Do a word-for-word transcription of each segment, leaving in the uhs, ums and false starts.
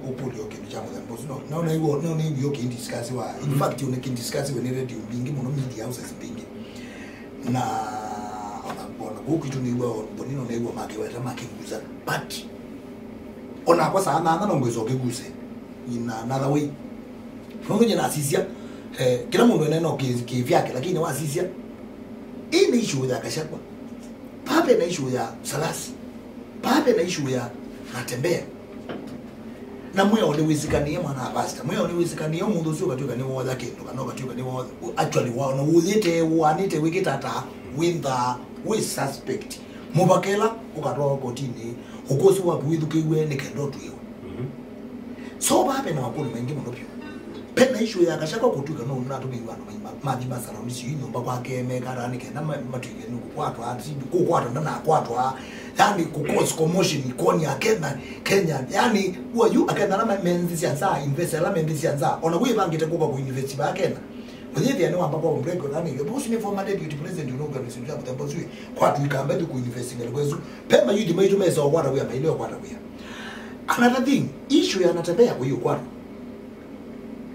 Ũkũlyo kĩndũ kya mũthemba ũsu, no, no, naigua, no, naigua ũkĩndiscussiwa. In fact, ũna kĩndiscussiwe nĩ radio mbingĩ mũno, media houses mbingĩ. Na ona, ona kũu kwitũ nĩigua, mboni no naigua makĩweta makĩgusa. But onakwa saa nana no ngwĩsa ũkĩguse in another way. Nũndũ nyie nasisya, eh, kĩla mũndũ ene no kĩ-, kĩvyake, lakini wasisya, ĩĩ nĩ issue ya Gachagua. Pape na issue ya Salasi. Pape na issue ya Natembeya. Na mwĩao nĩwĩsĩkanĩe, mwana wa pastor. Mwĩao nĩwĩsĩkanĩe, ũmũnthĩ ũsu ũkatw'ĩka nĩwooya kĩndũ, kana ũkatw'ĩka nĩwooya. Actually, wa-, ona ũyĩte, wanĩte, wĩkĩta ata, wĩnthaa, wĩ suspect. Mũvaka ĩla ũkatwawa kotinĩ, ũkũsĩ waku wĩthukĩĩw'e nĩ kenda ũtw'ĩwe. So, vaa ve na makũlyo maingĩ mũno vyũ. Ve na issue ya Gachagua kũtw'ĩka no natũmĩiwe andũ maima-, mathi ma surround isu nyũmba kwake, mekara nĩ kenda ma-, matw'ĩke nĩ kũkwatwa, si kũkwatwa, ndanakwatwa. Yani, kũ cause commotion, kwoni ya Kenya, Kenya. Yani, who are you? Akenya ala me, me nthĩ sya nza, investor ala me nthĩ sya nza. Ona wĩvangĩte kũka kũ invest vaa Kenya. Ũyĩthĩa nĩ wamba kwa break, yani, ũsu nĩ former deputy president ũnũka nĩ sindu ya mũthemba ũsu. Kwatw'ĩka mbethi kũ invest ngalĩ kwesu. Ve mayuthi maitũ mesa ũkwata wĩa, maile ũkwata wĩa. Another thing, issue ya Natembeya kũyũkwata.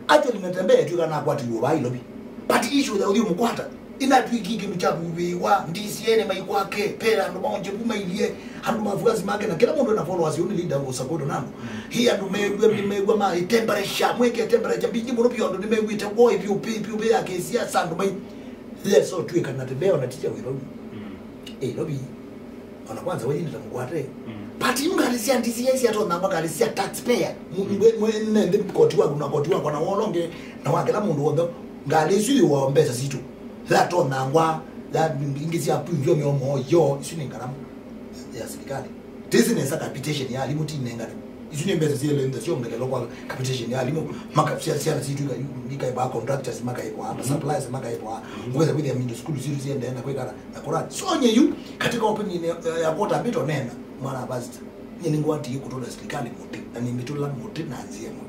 Actually, Natembeya twĩka nakwatiwe vaa Nairobi. But issue ya ũthiĩ mũkwata, ĩnatw'ĩkie kĩndũ kya kuvĩwa, D C A nĩ maikwake, pe andũ maonje vu mailie, andũ mafuasi make, na kĩla mũndũ ena followers, ũnĩ leader of Sakodo nando. Hii andũ mew'e, nĩ mew'e ma temperature, mweke temperature, mbingĩ mũno pia andũ nĩ mew'ĩte woi vyũ, vyũ, vyũ ya kĩsiasa, andũ mai. Yes, so twĩka Natembeya, ona ticha wĩ vau. Eh, Nairobi. Ona kwanza we yĩndĩ ta mũkwate. But yu ngalĩ sya D C A syatonyangwa, ngalĩ sya taxpayer. Mwe, mwe, nende koti waku na koti wakwa na wolonge na wa kĩla mũndũ wothe. Ngalĩ isu iwa mbesa situ. Yatonyangwa, ya ingĩ sya pwinzwa mĩomo yo, isu nĩ ngarama ya serikali. Tisi nesa capitation ya alimũ ti nengane. Isu nĩ mbesa syele nda syongelelwa kwa capitation ya alimũ. Maka sya, syana situ ika, ikaĩva contractors, makaĩva, suppliers makaĩva. Ngweza kwĩthĩa mindo sukulu situ siendee na kwĩkala. Na kũra sonye yu katika opinion ya, ya kota mbito nena mwana pastor. Nye nĩngwatie kũtũla serikali mũtĩ, na nĩmĩtũla mũtĩ na nzĩa ĩmwe.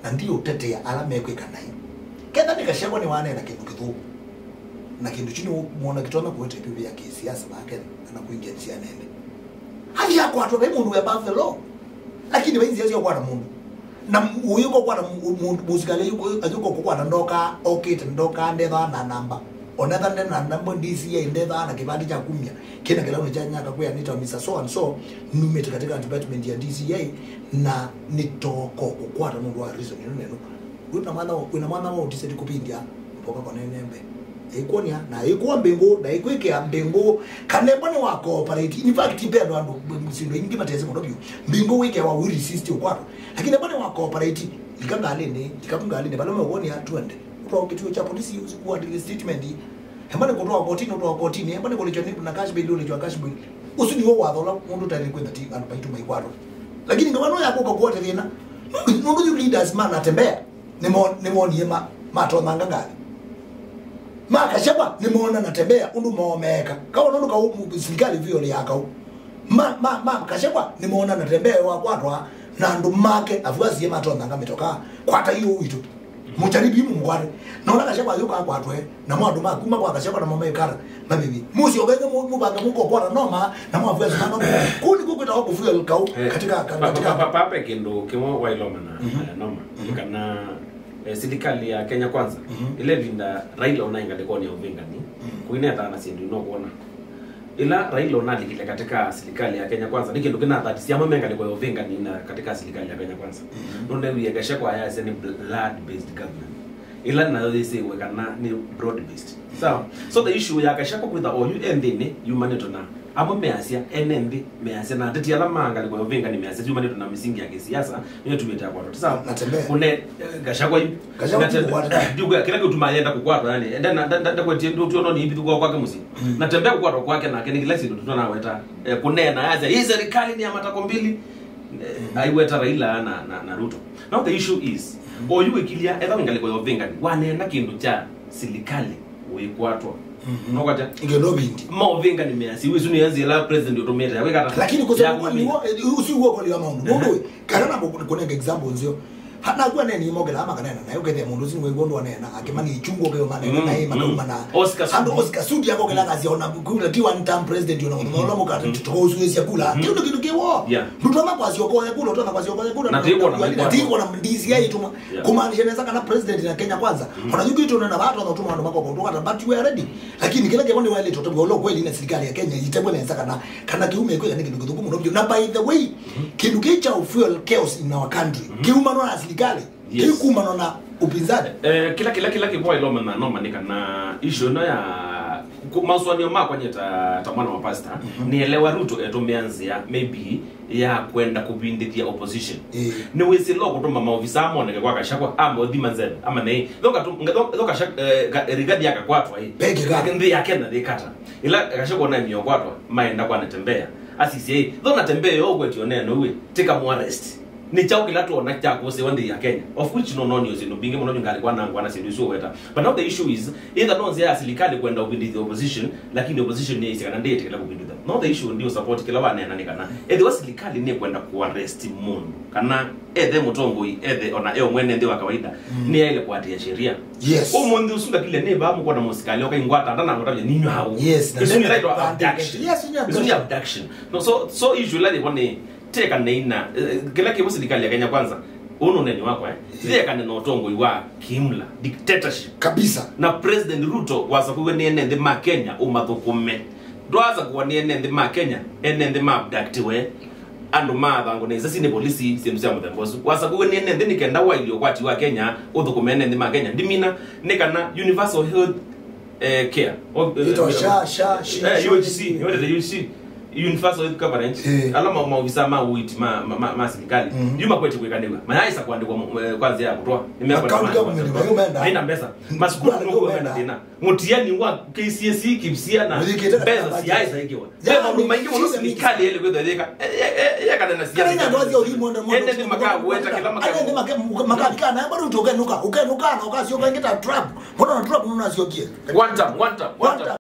Na ndiũtetea ala mekwĩka naĩ. Ketha nĩ Gachagua nĩwanena kĩndũ kĩthũku, na kĩndũ kyu nĩwona kĩtonya kũete ĩvyũvĩ ya kĩsiasa vaa Kenya, kana kũingĩa nzĩa nene. Athi akwatwa, vai mũndũ wĩ above the law. Lakini vai nzĩa sya kũkwata mũndũ. Na ũyũka ũkwata mũsikali ayũka kũkwata ndoka, okĩte ndoka, ndethaa na namba. Onetha nde na namba D C I, ndethaa na kĩvandĩ kya kumya kĩna kĩlaũnĩ kya nyaka kwĩa nĩta Mister So and so, numĩte katika department ya D C I, na nĩtoko kũkwata nũndũ wa reason ĩno neno. Wĩna mwana wa, wĩna mwana wa autistic kũpindya mboka kwa nene mbe. Ĩkwonia, na ĩkwa mbingũ, na ĩkwĩkĩa mbingũ, kana ĩmwe nĩ wa cooperate. In fact, ipendo andũ, syĩndũ ingĩ matesĩ mũno vyũ. Mbingũ wĩkĩa wa wĩrĩ sisti ũkwatwa. Lakini ĩmwe nĩ wa cooperate, ika ngalĩnĩ, ika ngalĩnĩ, vala mewonea twende. Ũtwaa kĩtuo kya polisi, ũandĩke statement. Ĩmwe nĩ kũtwaa kotini, ũtwaa kotini. Ĩmwe nĩ kũlĩkya nĩ na cash bail, ũlĩkya cash bail. Ũsu nĩw'o watho ũla mũndũ ũtaĩle kwĩtha ti andũ maitũ maikwatwa. Lakini ngavana ũyakũka kuote thĩna. Nũndũ yu leaders manatembea. Nĩmo-, nĩmonie ma-, matonyanga ngalĩ. Ma Gachagua nĩmona Natembeya ũndũ moo meeka. Kaona ũndũ kau mu-, sirikali viole ya kau. Ma, ma, ma Gachagua nĩmona Natembeya wakwatwa na andũ make afuasie matonyanga mĩtokaa. Kwata iyo witũ. Mũjaribu imu mũkwate. Naona Gachagua yuka akwatwe. Namo andũ ma kuma kwa Gachagua namo mekara. Mavivi. Mũsyokenge mu-, mũvange mũkokwata noma, namo afuasi mano. Kũu nĩkuo kwĩtawa kũfuel kau. Eh, katika, pa-, katika pa-, pa-, pa-, pape kĩndũ kĩmwe wailoma na, eh, noma. Kana, eh, sirikali ya Kenya Kwanza, ĩla ĩvinda Raila ũnaĩ ngalĩkonĩ ya ũvĩngani, kũinethaa na syĩndũ inokwona. Ĩla Raila ũnalikile katika sirikali ya Kenya Kwanza, nĩ kĩndũ kĩnathatisye amwe me ngalĩko ya ũvĩngani na katika sirikali ya Kenya Kwanza. Nũnewie Gachagua ayasya nĩ blood-based government. Ĩla nayo yĩsĩwe kana nĩ broad-based. Sawa? So the issue ya Gachagua kwĩtha oyu e nthĩnĩ yumanĩtwe na amwe measya, ene nthĩ measya, na ateti ala ma ngalĩko ya ũvĩngani measya yumanĩtwe na mĩsingi ya kĩsiasa, nĩyo tumĩte akwatwa. Sawa? Natembeya. Kũne, eh, Gachagua yu. Gachagua Natembe-, ti mũkwate. Ndiũkwĩa, kĩla kĩtumaa yenda kũkwatwa, yani, enda na, nda, nda, ndakwetie ndu tuono ni ipithu kwa kwake mũsyĩ. Natembeya kũkwatwa kwake nake nĩ kĩla syĩndũ tũtanaweta. Eh, kũneena, yasya, hii serikali ni ya matako mbili. Eh, aiweta Raila na, na, na Ruto. Now the issue is, oyu wĩkilya, etha wĩ ngalĩko ya ũvĩngani, waneena kĩndũ kya silikali wĩkwatwa. Nokwata? Ingĩ no vindi. Ma ũvĩngani measya, isu nĩ nzĩa ĩla president ũtũmĩte, ya kwĩka ata? Lakini kusema kweli, wo-, eh, usi uo kweli wa maũndũ. Mũndũ we, kana na kũ-, kũnenga example nzio. Hana kwa neni mokela ama kanena nayo kethe mũndũ ũsu nĩwe ũndũ anena akĩmani chungo keo manena naye makauma na Oscar Sudi. Andũ Oscar Sudi akokela kazi ona kula ti one term president ona kũthoma ũla mũkate tũkausuĩsya kula kĩu nĩ kĩndũ kĩwo. Yeah. Ndũtoma kwa sio kwa kula, ũtona kwa sio kwa kula. Na tiko na mĩkwa. Tiko na D C I ituma. Yeah. Kumaanisha nesa kana president na Kenya Kwanza. Ona yuko itona na watu wanatuma andũ makoko tukata, but we are ready. Lakini kila kĩmwe nĩ wale tũtwa ũla kweli na serikali ya Kenya itebwe nesa kana kana kiume kweli nĩ kĩndũ kĩthũku mũno biũ. Na by the way, kĩndũ kĩu kya fuel chaos in our country kiumanwa na serikali. Yes. Kĩkumanwa na upinzani. Eh, kila kila kila kĩvoa iloma na noma nĩ kana issue ĩno ya ku- mauswanio makwa nye ta, ta mwana wa pastor, nielewa Ruto etũmĩa nzĩa maybe ya kwenda kũvindĩthya opposition. Eh. Nĩ wĩsĩ lo kũtũma maovisa moneke kwa Gachagua ama othima nzeve ama nei thoka tu thoka Rigathi akakwatwa ĩ. Peke ka. Nthĩ ya Kenya thĩkata ila Gachagua na miokwatwa maenda kwa Natembeya. Asisye ĩ thona Natembeya ũkwetio neno uwe tika mu arrest. Nĩ kyaũ kĩla twona kya kũsĩwa nthĩ ya Kenya, of which no nonio syĩndũ mbingĩ mũno ngalĩ kwanangwa na syĩndũ isu ũweta. But now the issue is either no nzĩa ya silikali kwenda ũvindĩthya opposition, lakini opposition nĩĩsĩ kana ndĩĩtĩkĩla kũvindũthya. No the issue ndio support kĩla waneena nĩ kana ethĩwa silikali nĩkwenda kũarrest mũndũ kana ethe mũtongoi ethe ona e mwene nthĩ wa kawaida, nĩyaĩle kũatĩĩa sheria. Yes. Ũmũnthĩ ũsu ngakilya nĩ vaa mũkwona mũsikalĩ ũkaingwata ndanangũtavya ninywa hau. Yes, na isu nĩ nene title of advantage. Abduction. Yes, isu nĩ abduction. No, so, so issue ĩla yĩvo nĩ Teka neina, eh, kĩla kĩvo silikali ya Kenya Kwanza, ũũ nĩ ũneni wakwa, eh? Teka nĩ na ũtongoi wa kiimla, dictatorship. Kabisa. Na President Ruto wasakuiwe nĩ ene nthĩ ma Kenya ũmathũkũme. Ndwasakuwa nĩ ene nthĩ ma Kenya, ene nthĩ ma abductiwe. Andũ ma athangũ na isasi nĩ polisi, syĩndũ sya mũthemba ũsu. Wasakuiwe nĩ ene nthĩ nĩ kenda wailye ũkwati wa Kenya, ũthũkũme ene nthĩ ma Kenya. Ndimina, nĩ kana universal health eh, care. O, eh, Ito eh, sha, sha, shi, eh, shi, U H C, shi. Nĩwendete U H C, universal health coverage. Eh. Ala ma- maovisa ma uiti ma, ma, ma, ma silikali. Mhm. Yu makwete kwĩkanĩw'a. Mayaĩsa kũandĩkwa mu- eh, kwa nzĩa ya kũtwa. Nĩmekwenda Account ma- government, ma- mayo menda. Maina mbesa. Masukulu Bwana nũkuo mena menda. Thĩna. Mũtiani wa K C S E, kipsia na Mũthikĩte na mbesa kambati. Siyaĩsa ĩkĩwa. Ve maũndũ maingĩ mũno silikali ĩlĩ kwĩthwa yĩka. Yekana na siasa. Kana ina ndozi ya ulimu ende mwana. Ende nĩ makagweta kĩla makagweta. Ende nĩ maka- maka- makabika na bado utoke nuka. Ukenuka na ukasio kaingi ta Trump. Mbona na Trump nuna sio kie? One time, one time, one time.